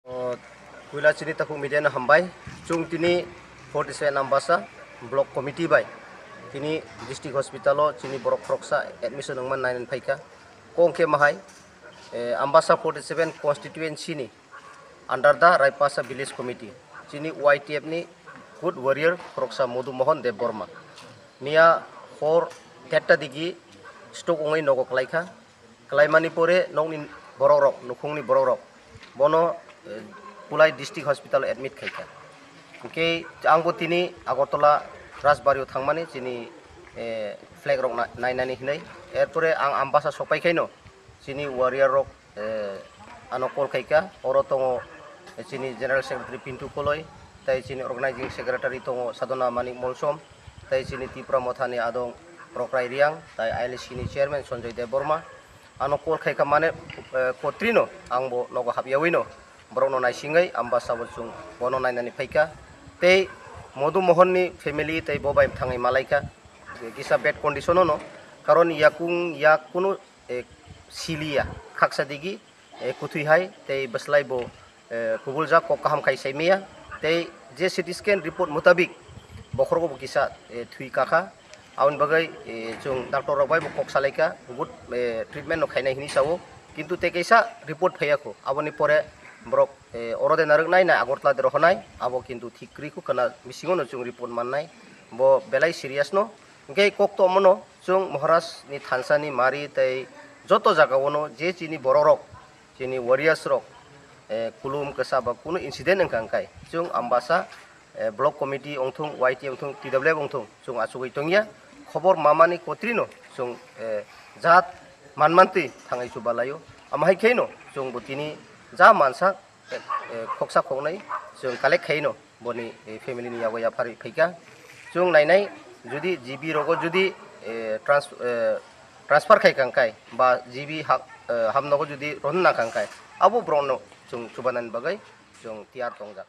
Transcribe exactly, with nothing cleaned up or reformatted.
O, puila chini takhuk media no hambai. Chwng tini forty seven Ambasa Block Committee bai tini District Hospital o chini borok khoroksa admission wngmani nainani phaikha. Kok hwnkhe mahai, eh, Ambasa forty seven constituency ni under the Raipasa Village Committee, chini Y T F ni good warrior khoroksa Modu Mohan Debbarma. Miya hor derta digi stroke wngwi nogo kwlaikha. Kwlaimani pore nokni borokrok, nukhungni borokrok bono, eh, Kulai District Hospital admit khaikha. Hwnkhe angbo tini Agartala Rajbari o thangmani chini, eh, flag rok na-, nainani hinwi. Erpore ang Ambasa sopai khaino chini warrior rok, eh, ano call khaikha. Oro tongo, eh, chini General Secretary Pintu Koloi, tei chini Organizing Secretary tongo Sadhana Manik Molsom, tei chini Tipra Mothani adong Rokrai Riang, tei I L C ni Chairman Sanjoy Debbarma. Ano call khaikha mane, eh, kotrino angbo nogo hapyawino borokno naisingwi Ambasa bo chwng bono nainani phaikha. Tei Modu Mohan ni family tei bo bai thangwi malaikha. Kisa bad condition o no, karon yakung yak kunu, eh, siliya, khaksa digi, eh, kuthwi hai tei bwslai bo, eh, kubuljak, kok kaham khai sai maya. Tei je C T scan report mutabik bokhorok bo kisa, eh, thwi kakha. Aboni bagwi, eh, chwng doctor rok bai bo kok salaikha, good, eh, treatment no khainai hinwi sao, kintu tei kaisa report phaiya kho. Aboni pore borok, eh, oro de narwk nai na Agartala de rohonai, abo kintu thik kwrwi kho, kana bisingo no chwng report mannai, bo belai serious no. Hwnkhe kok to omono chwng Maharaj ni thansa ni mari tei joto jaga o no je chini borok rok, chini warriors rok, eh, kulum kwsa ba kunu incident wngkha hwnkhe chwng Ambasa, eh, block committee wngthung, Y T wngthung, T W F wngthung, chwng achugwi tongya. Khobor mamani kotrino chwng, eh, jat manmantwi thangwi chubalaio. Amo hai kheno chwng bo tini ja mansa, eh, eh, khoksa khoknwi chwng collect khaino boni, eh, family ni yago yapharwi phaikha. Chwng nainai jodi G B rogo jodi, eh, trans-, eh, transfer khai kha hwnkhe ba G B ha-, eh, hamnogo jodi rohorna kha hwnkhe abo borokno chwng chubanani bagwi chwng tiyar tongjak.